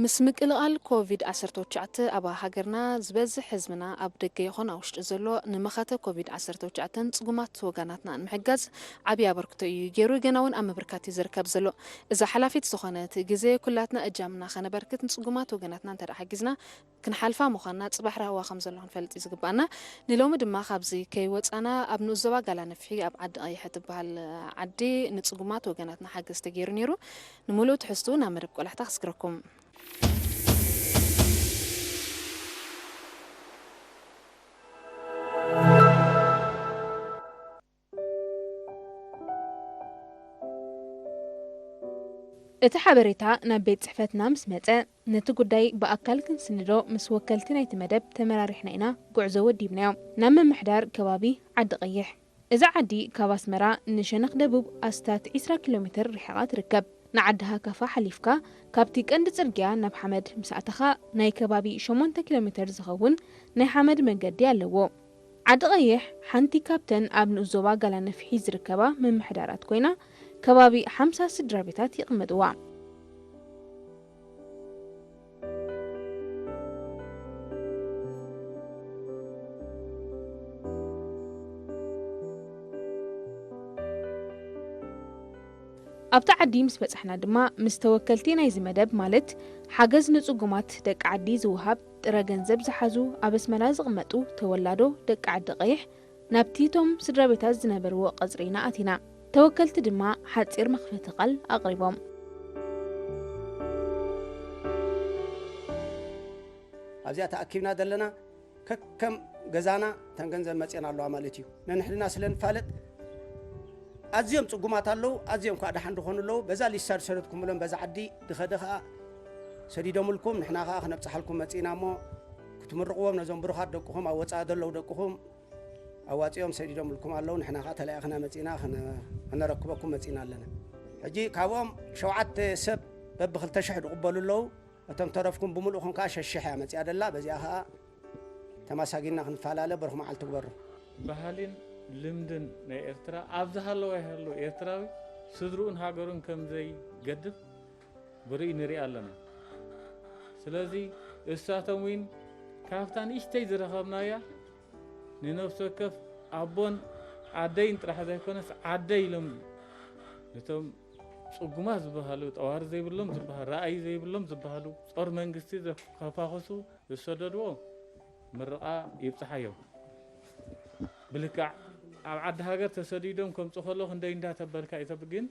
ምስ ምቅልቓል ኮቪድ ዓሰርተ ትሽዓተ ኣብ ሃገርና ዝበዝሕ ህዝብና ኣብ ደገ ይኹን ኣብ ውሽጢ ዘሎ ንመኸተ ኮቪድ ዓሰርተ ትሽዓተ ጽጉማት ወገናትና ንምሕጋዝ ዓብዪ ኣበርክቶ እዩ ገይሩ፣ ገና እውን ኣብ ምብርካት እዩ ዝርከብ ዘሎ። እዛ ሓላፊት ዝኾነት ግዜ ኩላትና እጃምና ከነበርክት ንጽጉማት ወገናትና እንተ ደኣ ሓጊዝና ክንሓልፋ ምዃንና ጽባሕ ራህዋ ከም ዘሎ ክንፈልጥ እዩ ዝግባኣና። ንሎሚ ድማ ካብዚ ከይወጻና ኣብ ንኡስ ዞባ ጋላ ነፍሒ ኣብ ዓዲ ቀይሕ እትበሃል ዓዲ ንጽጉማት ወገናትና ሓገዝ ተገይሩ ነይሩ። ንምሉእ ትሕዝቱ ናብ መደብ ቆላሕታ ክስግረኩም። እቲ ሓበሬታ ናብ ቤት ጽሕፈትና ምስ መጸ፣ ነቲ ጉዳይ ብኣካል ክንስንዶ ምስ ወከልቲ ናይቲ መደብ ተመራሪሕና ኢና ጉዕዞ ወዲብናዮ። ናብ ምምሕዳር ከባቢ ዓዲ ቀይሕ። እዛ ዓዲ ካብ ኣስመራ ንሸነኽ ደቡብ ኣስታት ዒስራ ኪሎ ሜትር ርሒቓ ትርከብ። ንዓዲ ሃካፋ ሓሊፍካ፣ ካብቲ ቀንዲ ጽርግያ ናብ ሓመድ ምስ ኣተኻ፣ ናይ ከባቢ ሸሞንተ ኪሎ ሜትር ዝኸውን ናይ ሓመድ መንገዲ ኣለዎ። ዓዲ ቀይሕ ሓንቲ ካብተን ኣብ ንኡስ ዞባ ጋላ ነፍሒ ዝርከባ ምምሕዳራት ኮይና፣ ከባቢ ሓምሳ ስድራ ቤታት ይቕመጥዋ። ኣብቲ ዓዲ ምስ በጻሕና ድማ፣ ምስ ተወከልቲ ናይዚ መደብ፣ ማለት ሓገዝ ንጽጉማት ደቂ ዓዲ ዝወሃብ ጥረ ገንዘብ ዝሓዙ ኣብ ኣስመራ ዝቕመጡ ተወላዶ ደቂ ዓዲ ቀይሕ፣ ናብቲ እቶም ስድራ ቤታት ዝነበርዎ ቀጽሪ ኢና ኣቲና። ተወከልቲ ድማ ሓጺር መኽፈቲ ቃል ኣቕሪቦም። ኣብዚኣ ተኣኪብና ዘለና ከከም ገዛና እተን ገንዘብ መፅየን ኣለዋ ማለት እዩ። ነንሕድና ስለ ንፋለጥ ኣዝዮም ፅጉማት ኣለዉ፣ ኣዝዮም ከዓ ደሓን ዝኾኑ ኣለዉ። በዛ ሊስታ ዝሰደድኩምሎም በዛ ዓዲ ድኸደ ከዓ ሰዲዶምልኩም፣ ንሕና ከዓ ክነብፅሓልኩም መፂእና እሞ ክትምርቕዎም ነዞም ብሩኻት ደቅኹም ኣብ ወፃኢ ዘለዉ ደቅኹም ኣዋፂኦም ሰዲዶምልኩም ኣለዉ። ንሕና ከዓ ተለኣኽና መፂእና ክነ- ክነረክበኩም መፂእና ኣለና። ሕጂ ካብኦም ሸውዓተ ሰብ በብኽልተ ሽሕ ድቕበሉ ኣለዉ። እቶም ተረፍኩም ብምሉእኹም ከዓ ሸሽሕ እያ መፂኣ ደላ። በዚኣ ከዓ ተማሳጊና ክንፈላለ በርኹም መዓልቲ ግበሩ። ባህልን ልምድን ናይ ኤርትራ ኣብ ዝሃለዋ ይሃሉ ኤርትራዊ ስድርኡን ሃገሩን ከም ዘይገድፍ ብርኢ ንርኢ ኣለና። ስለዚ እሳቶም እውን ካብታ ንእሽተይ ዝረኸብናያ ንነፍሲ ወከፍ ኣቦን ኣደይን ጥራሕ ዘይኮነስ ዓደይ ኢሎም ነቶም ጽጉማት ዝበሃሉ፣ ጠዋሪ ዘይብሎም ዝበሃሉ፣ ራእይ ዘይብሎም ዝበሃሉ፣ ጾር መንግስቲ ዘካፋኽሱ ዝሰደድዎ ምርቓ ይብጽሓዮም። ብልክዕ ኣብ ዓዲ ሃገር ተሰዲዶም ከምጽኡ ከሎ ክንደይ እንዳተበልካ እዩ ተብ-፣ ግን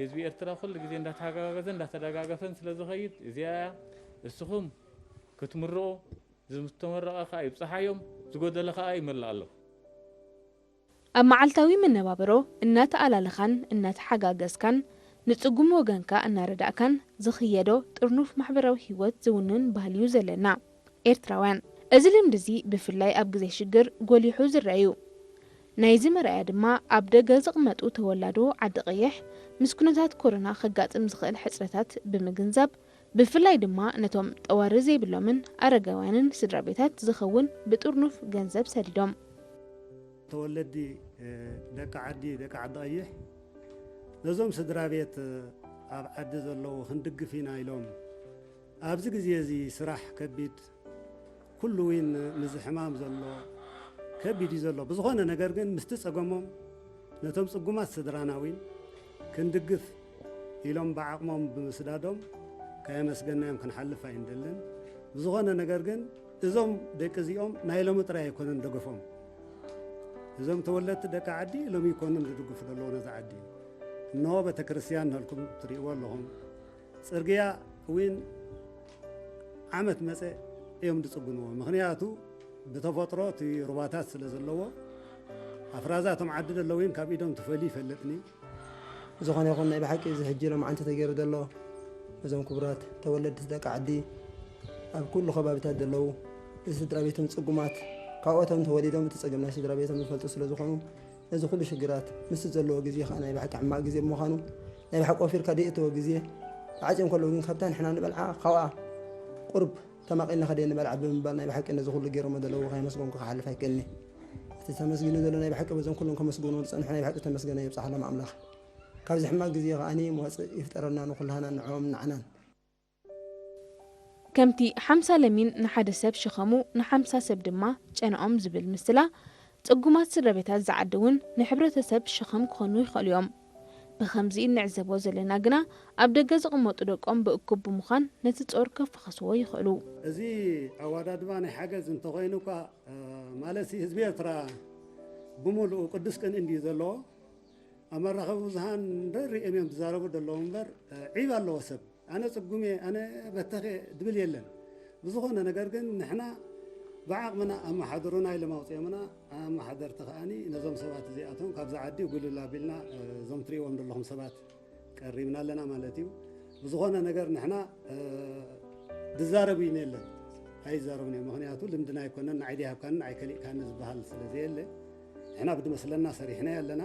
ህዝቢ ኤርትራ ኩሉ ግዜ እንዳተሓጋገዘን እንዳተደጋገፈን ስለ ዝኸይድ እዚኣ እያ። እስኹም ክትምርቑ፣ ዝተመረቐ ከኣ ይብጽሓዮም፣ ዝጎደለ ከኣ ይመልእ ኣሎ። ኣብ መዓልታዊ መነባብሮ እናተኣላለኻን እናተሓጋገዝካን ንጽጉም ወገንካ እናረዳእካን ዝኽየዶ ጥርኑፍ ማሕበራዊ ህይወት ዝውንን ባህሊ እዩ ዘለና ኤርትራውያን። እዚ ልምዲ እዚ ብፍላይ ኣብ ግዜ ሽግር ጎሊሑ ዝረአ እዩ። ናይዚ መርኣያ ድማ ኣብ ደገ ዝቕመጡ ተወላዶ ዓዲ ቀይሕ ምስ ኩነታት ኮሮና ከጋጥም ዝኽእል ሕጽረታት ብምግንዛብ ብፍላይ ድማ ነቶም ጠዋሪ ዘይብሎምን ኣረጋውያንን ስድራ ቤታት ዝኸውን ብጥርኑፍ ገንዘብ ሰዲዶም። ተወለድቲ ደቂ ዓዲ ደቂ ዓዲ ቀይሕ ነዞም ስድራ ቤት ኣብ ዓዲ ዘለዉ ክንድግፍ ኢና ኢሎም ኣብዚ ግዜ እዚ ስራሕ ከቢድ ኩሉ እውን ምዚ ሕማም ዘሎ ከቢድ እዩ ዘሎ። ብዝኾነ ነገር ግን ምስቲ ጸገሞም ነቶም ጽጉማት ስድራና እውን ክንድግፍ ኢሎም ብዓቕሞም ብምስዳዶም ካየመስገናዮም ክንሓልፍ ኣይንደልን። ብዝኾነ ነገር ግን እዞም ደቂ እዚኦም ናይ ሎሚ ጥራይ ኣይኮነን ደገፎም። እዞም ተወለድቲ ደቂ ዓዲ ሎሚ ኣይኮኑን ዝድግፉ ዘለዉ ነዛ ዓዲ። እንሆ ቤተክርስትያን ነልኩም ትርእይዎ ኣለኹም። ጽርግያ እውን ዓመት መጸ እዮም ዝጽግንዎ። ምኽንያቱ ብተፈጥሮ እቲ ሩባታት ስለ ዘለዎ ኣፍራዛ እቶም ዓዲ ዘለዉ እውን ካብ ኢዶም ትፈልዩ ይፈልጥኒ። ዝኾነ ይኹን ናይ ብሓቂ እዚ ሕጂ ሎማዓንቲ ተገይሩ ዘሎ እዞም ክቡራት ተወለድቲ ደቂ ዓዲ ኣብ ኩሉ ከባቢታት ዘለዉ እዚ ስድራ ቤቶም ጽጉማት ካብኦቶም ተወሊዶም እቲ ጸገም ናይ ስድራ ቤቶም ዝፈልጡ ስለ ዝኾኑ ነዚ ኩሉ ሽግራት ምስቲ ዘለዎ ግዜ ከዓ ናይ ብሓቂ ሕማቕ ግዜ ብምዃኑ ናይ ብሓቂ ወፊርካ ደይእተዎ ግዜ ተዓፅዮም ከለዉ ግን ካብታ ንሕና ንበልዓ ካብኣ ቁርብ ተማቒልና ከደይ ንበልዓ ብምባል ናይ ብሓቂ ነዚ ኩሉ ገይሮሞ ዘለዉ ከየመስገንኩ ክሓልፍ ኣይክእልኒ። እቲ ተመስጊኑ ዘሎ ናይ ብሓቂ በዞም ኩሎም ከመስግኑ ዝፀንሑ ናይ ብሓቂ ተመስገነ ይብፅሓሎም ኣምላኽ። ካብዚ ሕማቕ ግዜ ከዓኒ መዋፅእ ይፍጠረልና ንኩላህና ንዕኦም ንዓናን። ከምቲ ሓምሳ ለሚን ንሓደ ሰብ ሸኸሙ ንሓምሳ ሰብ ድማ ጨንኦም ዝብል ምስላ፣ ጽጉማት ስድራ ቤታት ዝዓዲ እውን ንሕብረተሰብ ሸኸም ክኾኑ ይኽእሉ እዮም። ብኸምዚ እንዕዘቦ ዘለና ግና ኣብ ደገ ዝቕመጡ ደቆም ብእኩብ ብምዃን ነቲ ጾር ከፋኽስዎ ይኽእሉ። እዚ ኣወዳድባ ናይ ሓገዝ እንተኾይኑ እኳ፣ እ፣ ማለት ሲ ህዝቢ ኤርትራ ብምሉኡ ቅዱስ ቅንኢ እንድዩ ዘለዎ። ኣብ መራኸቢ ብዙሃን ርሪኦም እዮም ዝዛረቡ ዘለዉ እምበር፣ ዒብ ኣለዎ ሰብ። ኣነ ጽጉም እየ፣ ኣነ በተኽ እየ ድብል የለን። ብዝኾነ ነገር ግን ንሕና ብዓቕምና ኣመሓድሩና ኢሎም ኣውጺኦምና፣ ኣመሓደርቲ ከኣኒ ነዞም ሰባት እዚኣቶም ካብዚ ዓዲ ጉልል ኣቢልና፣ እዞም ትርእይዎም ዘለኹም ሰባት ቀሪብና ኣለና ማለት እዩ። ብዝኾነ ነገር ንሕና፣ እ፣ ዝዛረብ እዩ የለን። ኣይዛረቡን እዮም። ምኽንያቱ ልምድና ኣይኮነን፣ ንዓይ ዘይሃብካኒ ንዓይ ከሊእካኒ ዝበሃል ስለ ዘየለ፣ ንሕና ብድመስለና ሰሪሕና ኣለና።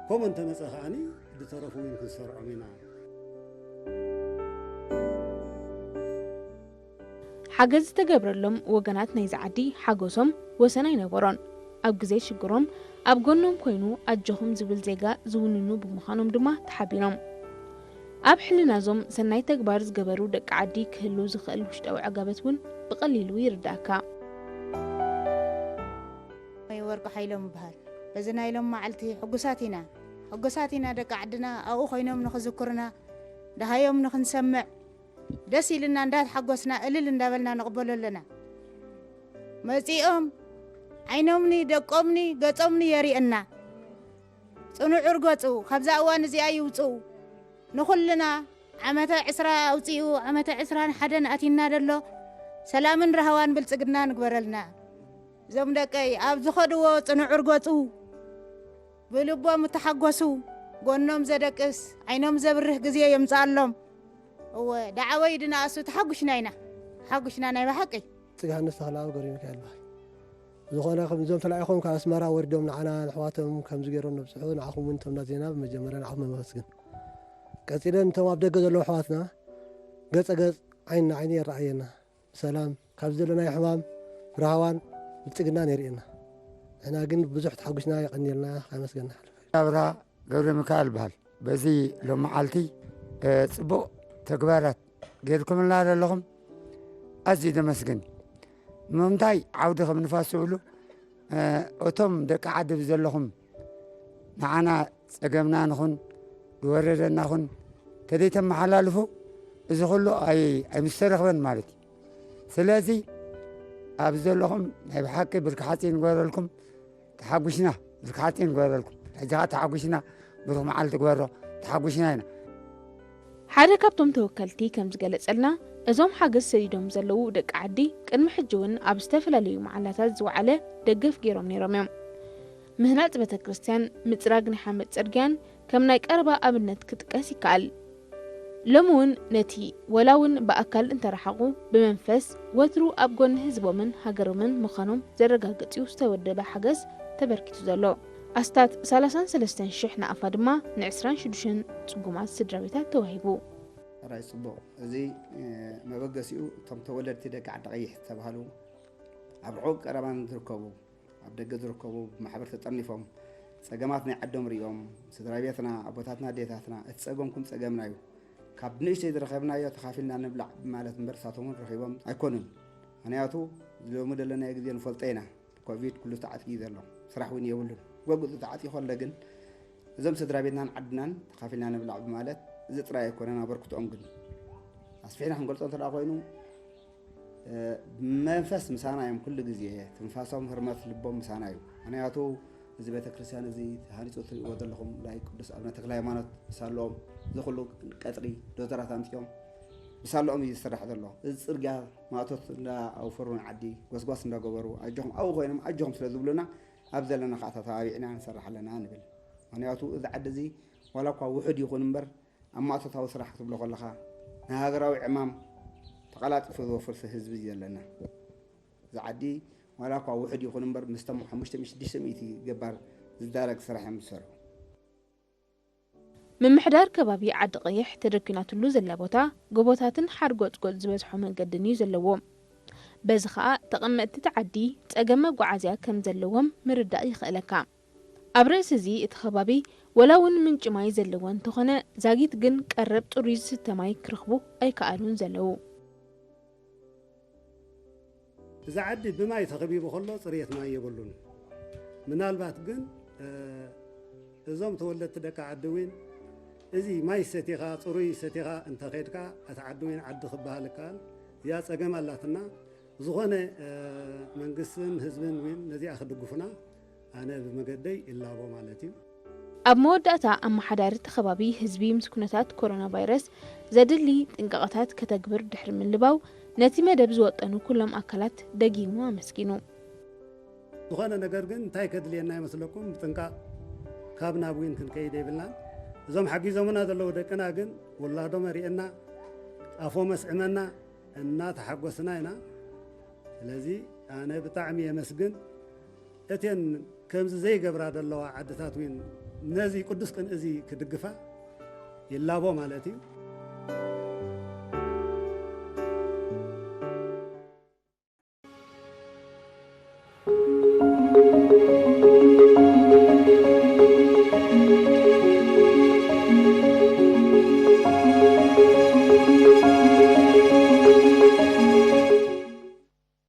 ከምኡ እንተመጸ ከኣኒ ዝተረፉ እውን ክንሰርዖም ኢና። ሓገዝ ዝተገብረሎም ወገናት ናይዚ ዓዲ ሓጎሶም ወሰን ኣይነበሮን። ኣብ ግዜ ሽግሮም ኣብ ጎኖም ኮይኑ ኣጆኹም ዝብል ዜጋ ዝውንኑ ብምዃኖም ድማ ተሓቢኖም። ኣብ ሕልናዞም ሰናይ ተግባር ዝገበሩ ደቂ ዓዲ ክህሉ ዝኽእል ውሽጣዊ ዕጋበት እውን ብቐሊሉ ይርዳእካ። ወይ ወርቂ ሓይሎም ይበሃል። በዚ ናይ ሎም መዓልቲ ሕጉሳት ኢና። ሕጉሳት ኢና ደቂ ዓድና ኣብኡ ኮይኖም ንኽዝክሩና፣ ደሃዮም ንኽንሰምዕ፣ ደስ ኢልና እንዳተሓጎስና እልል እንዳበልና ንቕበሎ ኣለና። መጺኦም ዓይኖምኒ፣ ደቆምኒ፣ ገጾምኒ የሪአና። ጽኑዕ እርገጹ፣ ካብዛ እዋን እዚኣ ይውጽኡ። ንኹልና ዓመተ ዕስራ ኣውጺኡ፣ ዓመተ ዕስራን ሓደን ኣቲና ደሎ፣ ሰላምን ራህዋን ብልጽግና ንግበረልና። እዞም ደቀይ ኣብ ዝኸድዎ ጽኑዕ እርገጹ፣ ብልቦም እተሓጎሱ፣ ጎኖም ዘደቅስ፣ ዓይኖም ዘብርህ ግዜ የምጽኣሎም። እወ፣ ደዓወይ ድንኣሱ ተሓጉሽና ኢና። ተሓጉሽና ናይ ብሓቂ። ጽግሃንስ ተኽለኣብ ገብረሚካኤል ይበሃል። ዝኾነ ከም እዞም ተላኢኾም ካብ ኣስመራ ወሪዶም ንዓና ንኣሕዋቶም ከምዚ ገይሮም ነብጽሑ፣ ንዓኹም እውን እቶም እንዳ ዜና ብመጀመርያ ንዓኹም ነመስግን። ቀጺለን እቶም ኣብ ደገ ዘለዉ ኣሕዋትና ገጸ ገጽ ዓይኒ ንዓይኒ የረኣየና። ብሰላም ካብ ዘለናዮ ሕማም ራህዋን ብልጽግናን የርእየና። ንሕና ግን ብዙሕ ተሓጒስና የቐንየልና፣ ከመስገና ሓልፍ። ኣብርሃ ገብረ ሚካኤል ይበሃል። በዚ ሎም መዓልቲ፣ እ፣ ጽቡቕ ተግባራት ጌርኩምልና ዘለኹም ኣዝዩ ደመስግን። ንምንታይ ዓውዲ ከም ንፋስ ትብሉ፣ እ፣ እቶም ደቂ ዓዲ ብዘለኹም ንዓና ጸገምና ንኹን ዝወረደና ኹን ተደይተመሓላልፉ እዚ ኩሉ ኣይ-፣ ኣይምስተረኽበን ማለት እዩ። ስለዚ ኣብ ዘለኹም ናይ ብሓቂ ብርኪ ሓጺን ንግበረልኩም። ተሓጒስና፣ ብርኪ ሓጺን ንግበረልኩም። ሕጂ ኸኣ ተሓጒስና፣ ብሩኽ መዓልቲ ግበሮ፣ ተሓጒስና ኢና። ሓደ ካብቶም ተወከልቲ ከም ዝገለጸልና፣ እዞም ሓገዝ ሰዲዶም ዘለዉ ደቂ ዓዲ ቅድሚ ሕጂ እውን ኣብ ዝተፈላለዩ መዓላታት ዝወዓለ ደገፍ ገይሮም ነይሮም እዮም። ምህናጽ ቤተ ክርስቲያን፣ ምጽራግ ናይ ሓመድ ጽርግያን ከም ናይ ቀረባ ኣብነት ክጥቀስ ይከኣል። ሎሚ እውን ነቲ ወላ እውን ብኣካል እንተረሓቑ ብመንፈስ ወትሩ ኣብ ጎኒ ህዝቦምን ሃገሮምን ምዃኖም ዘረጋግጽ እዩ ዝተወደበ ሓገዝ ተበርኪቱ ዘሎ። ኣስታት ሰላሳን ሰለስተን ሽሕ ናቕፋ ድማ ንዕስራን ሽዱሽተን ጽጉማት ስድራ ቤታት ተዋሂቡ። ራይ ጽቡቕ። እዚ፣ እ፣ መበገሲኡ እቶም ተወለድቲ ደቂ ዓዲ ቀይሕ ዝተባህሉ ኣብ ርሑቕ ቀረባን ዝርከቡ፣ ኣብ ደገ ዝርከቡ ብማሕበር ተጠርኒፎም ጸገማት ናይ ዓዶም ሪኦም፣ ስድራ ቤትና፣ ኣቦታትና፣ ኣዴታትና፣ እቲ ጸገምኩም ጸገምና እዩ፣ ካብ ንእሽተይ ዝረኸብናዮ ተኻፊልና ንብላዕ ብማለት እምበር፣ ንሳቶም እውን ረኺቦም ኣይኮኑን። ምኽንያቱ ሎሚ ዘለናዮ ግዜ ንፈልጦ ኢና። ኮቪድ ኩሉ ተዓጽዩ ዘሎ፣ ስራሕ እውን የብሉን። ጎግኡ ተዓጽዩ ከሎ ግን እዞም ስድራ ቤትናን ዓድናን ተኻፊልና ንብላዕ ብማለት፣ እዚ ጥራይ ኣይኮነን ኣበርክትኦም፣ ግን ኣስፊሕና ክንገልጾ እንተ ደኣ ኮይኑ፣ እ፣ ብመንፈስ ምሳና እዮም ኩሉ ግዜ፣ ትንፋሶም ህርመት ልቦም ምሳና እዩ። ምኽንያቱ እዚ ቤተ ክርስቲያን እዚ ተሃኒጹ ትርእይዎ ዘለኹም ናይ ቅዱስ ኣቡነ ተክለ ሃይማኖት ብሳለኦም፣ እዚ ኩሉ ቀጽሪ ዶዘራት ኣምጺኦም ብሳለኦም እዩ ዝስራሕ ዘሎ። እዚ ጽርግያ ማእቶት እንዳ ኣውፈሩ ንዓዲ ጎስጓስ እንዳገበሩ፣ ኣጆኹም ኣብኡ ኮይኖም ኣጆኹም ስለ ዝብሉና፣ ኣብ ዘለና ከዓ ተተባቢዕና ንሰርሕ ኣለና ንብል። ምኽንያቱ እዚ ዓዲ እዚ ዋላ እኳ ውሑድ ይኹን እምበር፣ ኣብ ማእቶታዊ ስራሕ ክትብሎ ከለኻ፣ ንሃገራዊ ዕማም ተቐላጢፉ ዝወፍር ህዝቢ እዩ ዘለና። እዚ ዓዲ ዋላ እኳ ውሑድ ይኹን እምበር፣ ምስቶም ሓሙሽተ ሚእቲ ሽዱሽተ ሚእቲ ገባር ዝዳረግ ስራሕ እዮም ዝሰርሑ። ምምሕዳር ከባቢ ዓዲ ቀይሕ ተደኲናትሉ ዘላ ቦታ፣ ጎቦታትን ሓርጎጽጎጽ ዝበዝሖ መንገድን እዩ ዘለዎ። በዚ ኸኣ ተቐመጥቲ እቲ ዓዲ ጸገም መጓዓዝያ ከም ዘለዎም ምርዳእ ይኽእለካ። ኣብ ርእሲ እዚ እቲ ከባቢ ወላ እውን ምንጪ ማይ ዘለዎ እንተኾነ፣ ዛጊት ግን ቀረብ ጽሩይ ዝስተ ማይ ክረኽቡ ኣይከኣሉን ዘለዉ። እዚ ዓዲ ብማይ ተኸቢቡ ከሎ ጽሬት ማይ የብሉን። ምናልባት ግን፣ እ፣ እዞም ተወለድቲ ደቂ ዓዲ እውን እዚ ማይ ሰቲኻ፣ ጽሩይ ሰቲኻ እንተኸድካ፣ እቲ ዓዲ እውን ዓዲ ክበሃል ይከኣል። እዚኣ ጸገም ኣላትና። ዝኾነ፣ እ፣ መንግስትን ህዝብን እውን ነዚኣ ክድግፉና ኣነ ብመገደይ ይላቦ ማለት እዩ። ኣብ መወዳእታ፣ ኣመሓዳሪ እቲ ከባቢ ህዝቢ ምስ ኩነታት ኮሮና ቫይረስ ዘድሊ ጥንቃቐታት ከተግብር ድሕሪ ምልባው፣ ነቲ መደብ ዝወጠኑ ኩሎም ኣካላት ደጊሙ ኣመስጊኑ። ዝኾነ ነገር ግን እንታይ ከድልየና ይመስለኩም? ብጥንቃቕ ካብ ናብ ዊን ክንከይድ የብልናን። እዞም ሓጊዞምና ዘለዉ ደቅና ግን ውላዶም ኣርእየና፣ ኣፎም ኣስዕመና፣ እናተሓጎስና ኢና። ስለዚ ኣነ ብጣዕሚ የመስግን። እተን ከምዚ ዘይገብራ ዘለዋ ዓድታት እውን ነዚ ቅዱስ ቅንኢ እዚ ክድግፋ ይላቦ ማለት እዩ።